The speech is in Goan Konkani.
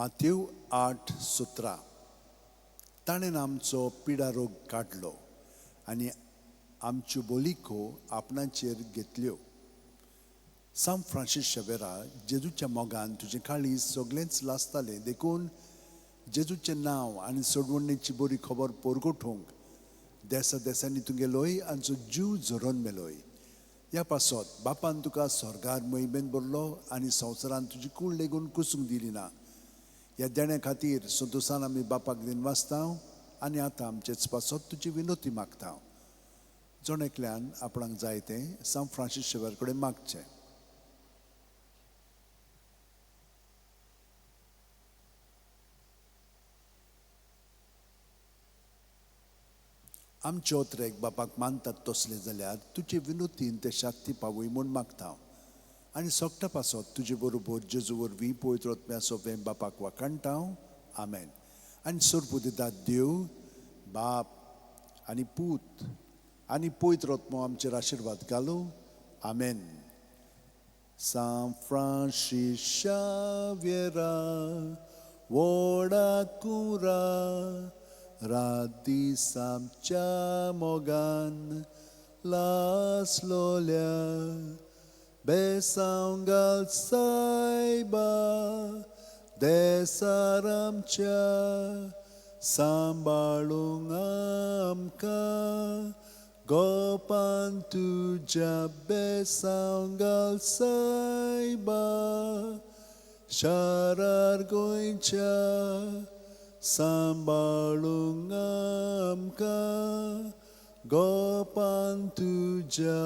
मातेव 8:17. ताणें आमचो पिडारोग काडलो आनी आमच्यो बोलिको आपणाचेर घेतल्यो. सांत फ्रांसीस शेवेरा, जेजूच्या मोगान तुजें काळीज सगळेंच लासतालें, देखून जेजूचें नांव आनी सोडवणेची बरी खबर परगटूंक देसा देसांनी तूं गेलोय आनी जीव झरोवन मेलोय. ह्या पासत बापान तुका स्वर्गार महिमेन भरलो आनी संवसारान तुजी कूड लेगून कुसूंक दिली ना. ह्या देण्या खातीर संतोसान आमी बापाक दिनवासता आनी आतां आमचेच पासत तुजी विनोती मागता. जण एकल्यान आपणाक जाय तें सांत फ्रांसीस शेवर कडेन मागचें. आमचे ओत्रेक बापाक मानतात तसले जाल्यार तुजे विनोतीन ते शाक्ती पावय म्हूण मागता आनी सगटा पासत तुजे बरोबर जेजू वरवीं पवित्र आत्म्या सोंपें बापाक वाखाणटा. आमेन. आनी सोरपू दितात देव बाप आनी पूत आनी पवित्र आत्मो आमचेर आशिर्वाद घालू. आमेन. सांत फ्रांसीस शाव्येरा व्हडा कुरा रात दीस आमच्या मोगान लासलोल्या बेसांव घाल सायबा देसार आमच्या सांबाळूंक आमकां गोपान तुज्या बेसांव घाल सायबा शारार गोंयच्या सांबाळूंक आमकां गोपान तुज्या.